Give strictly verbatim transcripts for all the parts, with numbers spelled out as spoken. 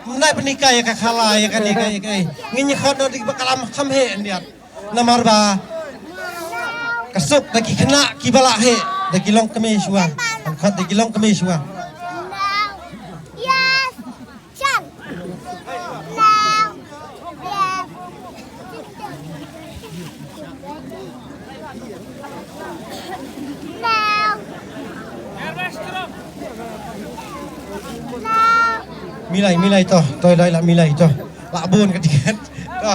Nai pynhikai ïa ka khala ïa kane ka ïa ka. Ngin ïa khot noh da kiba klam kham heh ndiat. Namar ba ka suk da ki khynnah kiba lah heh, da ki longkmie shuwa. Khot da ki longkmie shuwa. Milai, milai to, to, lah, lah milai to. Lah bun ka tiket. To.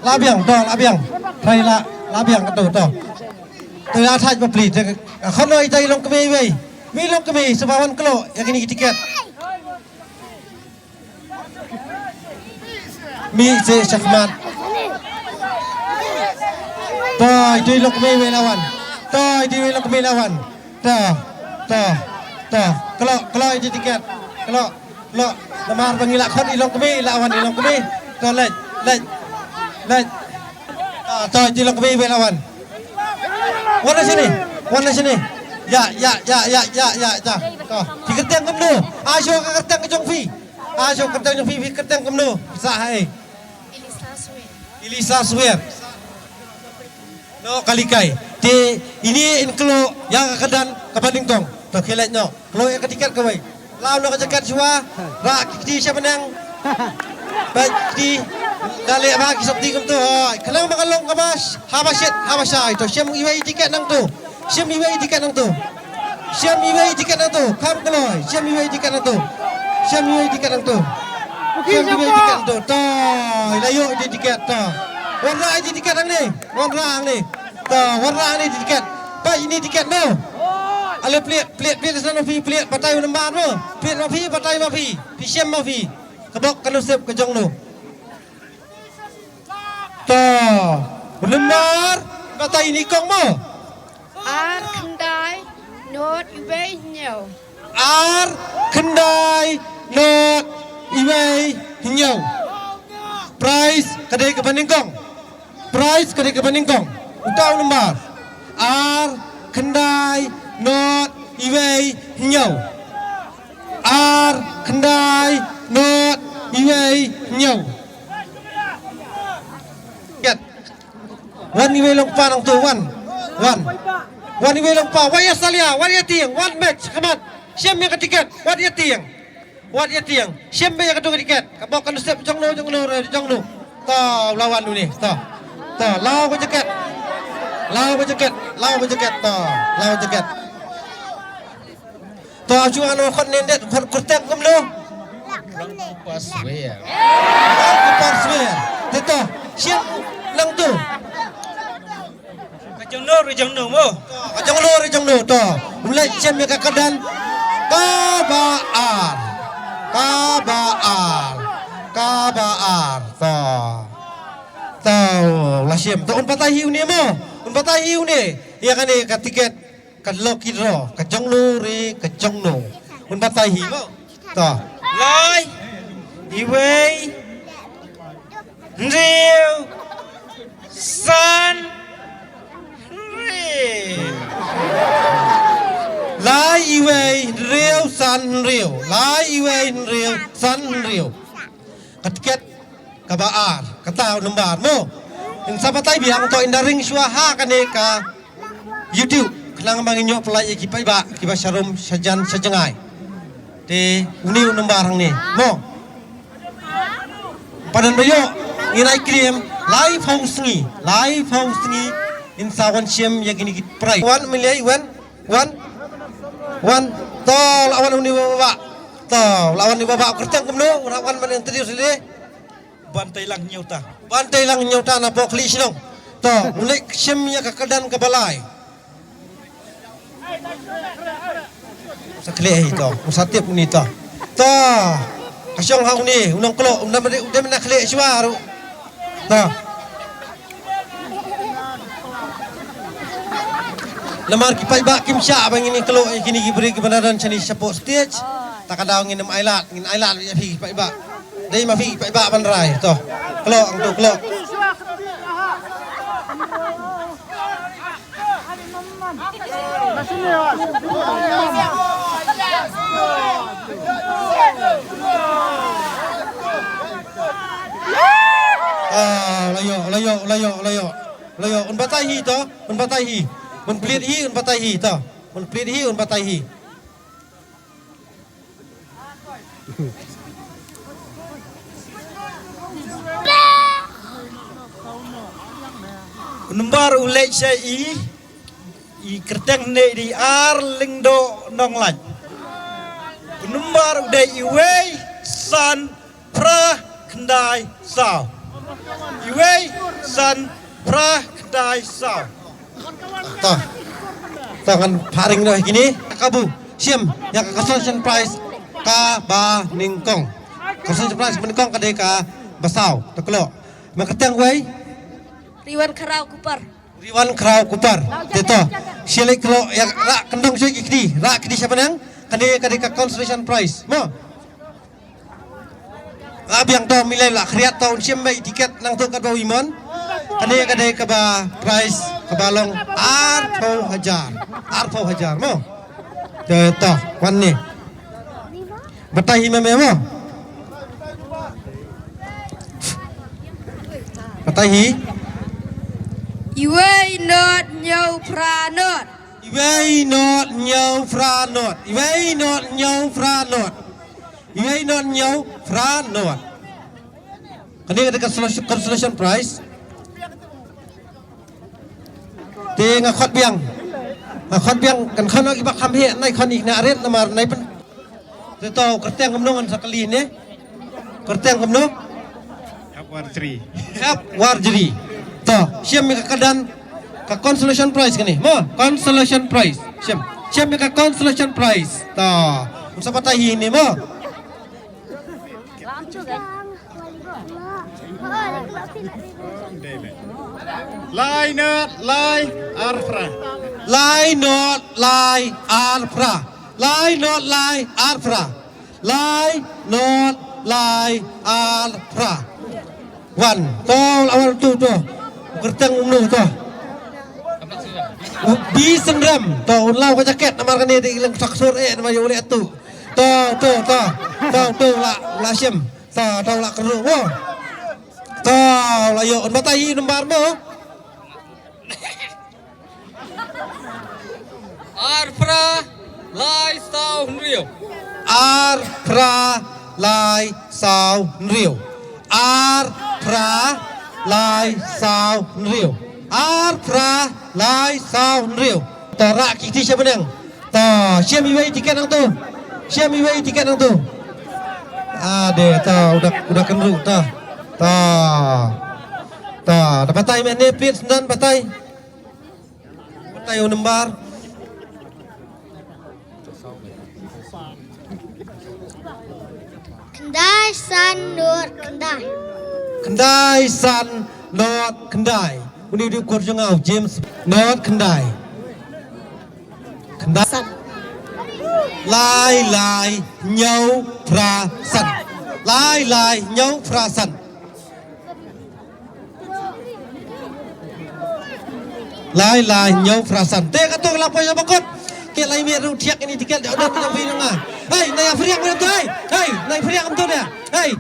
Lah biang to, lah biang. Try lah, lah biang kato to. To lah thait bapli. Te khot noh ita i longkmie iwei. Iwei i longkmie shuwa ban kloi ïa kine ki tiket. Mih seh shakhmat. To, ito i longkmie iwei la wan. To, ito i longkmie la wan. To, to, to. Kloi, kloi ito i tiket. Kloi, kloi. Namar ba ngi la khot i longkmie, la wan i longkmie. To, leit, leit, leit. To, to, ito i longkmie iwei la wan. Wan na shane, wan na shane. Ïa, ïa, ïa. To, phi kyrteng kumno? Ai shuwa ka kyrteng ka jong phi. Ai shuwa ka kyrteng jong phi, phi kyrteng kumno? Pisa ha ei? Elisa Swer. Elisa Swer. Noh Kalikai. Te ine in kloi ïa ka kyrdan kaba nyngkong. To khie leit noh. Kloi ïa ka tiket kawei. Law noh ka jaket shuwa. Rah ki kti sha bneng. Peit kti. Da leh ba ki sopti kumto. Hoi. Khnang ba ka long kaba sh-, haba shit, haba shai. To shim iwei i tiket nangto. Shim iwei i tiket nangto. Shim iwei i tiket nangto. Kham kloi. Shim iwei i tiket nangto. Shim iwei i tiket nangto. Shim iwei i tiket nangto. To. Ila ïoh i tiket to. Wanrah i tiket hangne. Wanrah hangne. To, wanrah hangne i tiket. Peit ine i tiket mo. Ale plied, plied, plied, sa na phi, plied, batai u nambar mo. Plied ma phi, batai ma phi. Phi shim ma phi. Ka bok ka nusip ka jong no. To, u nambar, batai ine i kong mo. Ar khyndai, not iwei hynñiew. Ar khyndai, not iwei hynñiew. Prize ka dei kaba nyngkong. Prize ka dei kaba nyngkong. Uta u nambar. Ar khyndai, not iwei hynñiew. Ar khyndai, not iwei hynñiew. Kat. Wan iwei long pa nangto, wan. Wan. Wan iwei long pa, wat ïa salia, wat ïa tieng, wat match, khmat. Shim ïa ka tiket, wat ïa tieng. Wat ïa tieng. Shim beit ïa kato ka tiket. Ka bok ka nusip jong no, jong no, re, jong no. To, la wan une, to. To, law ka jaket. Law ka jaket, law ka jaket, to. Law ka jaket. To, shu ano khot ne ndet, khot kyrteng kumno? Rangkupa Swer. Rangkupa Swer. Te to, shim nangto. Ka jong no, ri jong no mo. Ka jong no, ri jong no, to. Um leit shim ïa ka kyrdan. Kaba ar. Kaba ar. Kaba ar. To. To, la shim. To, un batai hi une mo. Un batai hi une. Ïa kane ka tiket. Ka lucky draw, ka jong no re, ka jong no. Un batai hi mo. To. Lai, iwei, hynriew, san, hynriew. Lai, iwei, hynriew, san, hynriew. Lai, iwei, hynriew, san, hynriew. Ka tiket kaba ar, kata u nambar mo. In sa batai biang to in da ring shuwa ha kane ka YouTube. Khnang ba ngin ïoh pynlait ïa ki paidbah kiba sharum shajan shajngai. Te une u nambar hangne mo. Padan ba ïoh ngin ai krim lai phew sngi, lai phew sngi in sa wan shim ïa kine ki prize. Wan milai wan. Wan. Wan. To, la wan une u ba. To, la wan une u ba. Kyrteng kumno? Wan, wan ban introduce le. Ban Tei Lang Hynñiewta. Ban Tei Lang Hynñiewta na Pohkhli Shnong. To, u leit shim ïa ka kyrdan kaba lai. Sa khleh hi to, u sa tip une to. To, ka shong ha une, u nongklok, u dang, u dang na khleh shuwa ruh. To. Namar ki paidbah kim shah ba ngin ïa kloi ïa kine ki briew kiba na don shane shapoh stage. Ta ka daw ngin ym ailad, ngin ailad ïa phi ki paidbah. Dei ma phi ki paidbah ban rai. To. Kloi hangto, kloi. Ah, la ïoh, la ïoh, la ïoh, la ïoh. La ïoh, un batai hi to, un batai hi. Un plie hi, un batai hi to. Un plie hi, un batai hi. Number u leit sha i, i kyrteng ne di Ar Lyngdoh Nonglait. Number u dei iwei san phra khyndai saw. Iwei san phra khyndai saw. Ta. Ta ngan pharing noh kine. Kabu. Shim. Ïa ka consolation prize kaba nyngkong. Consolation prize kaba nyngkong ka dei kaba saw. Ta khlok. Ma kyrteng wei. Riwan Khraw Kupar. Riwan Khraw Kupar. Te to. Shi leit khlok ïa ra kyndong shuh ki kti. Ra kti sha bneng. Kane ka dei ka consolation prize. Mo. Nga biang to, milai la khriat to, un shim beit tiket nangto katba u imon. Kane ka dei kaba prize kaba long arphew hajar. Arphew hajar mo. Te to, wan ne. Batai hi meme mo. Batai hi. Iwei not hynñiew phra not. Iwei not hynñiew phra not. Iwei not hynñiew phra not. Iwei not hynñiew phra not. Kane ka dei ka consolation, consolation prize. Te nga khot biang. Nga khot biang kan khot noh kiba kham heh nai khot ïa kine arit namar nai pyn. Te to kyrteng kumno ngan sa kylli ne. Kyrteng kumno? Hep Warjri. Hep Warjri. To, shim ïa ka kyrdan ka consolation prize kane. Mo, consolation prize. Shim. Shim ïa ka consolation prize. To. Sa batai hi ne mo. Lai not lai ar phra. Lai not lai ar phra. Lai not lai ar phra. Lai not lai ar phra. Wan, to la wan tu to. Kyrteng umno to. Bi Sendram to, un law ka jaket namar kane dei leng sak sur eh namar ïa u leh tu. To, to, to. To, to la, la shim. To, to la kyrru. Wo. To la ïoh un batai hi number mo. Ar phra lai saw hynriew. Ar phra lai saw hynriew. Ar phra lai saw hynriew. Ar phra lai saw hynriew. To ra ki kti sha bneng. To, shim iwei tiket nangto. Shim iwei tiket nangto. Ade, to, u da, u da kynru, to. To. To, da batai meh ne pit sendang batai. Batai u number. Khyndai san not khyndai. Khyndai san not khyndai. Uni u dei u kor jong nga u James. Not khyndai. Khyndai. San. Lai lai hynñiew phra san. Lai lai hynñiew phra san. Lai lai hynñiew phra san. Te kato ka la poi na bakut. Ki lai miet ruh thiah ini tiket da udah kita phi nanga. Hei, nai phriang udah tu, hei. Hei, nai phriang udah tu dah. Hei.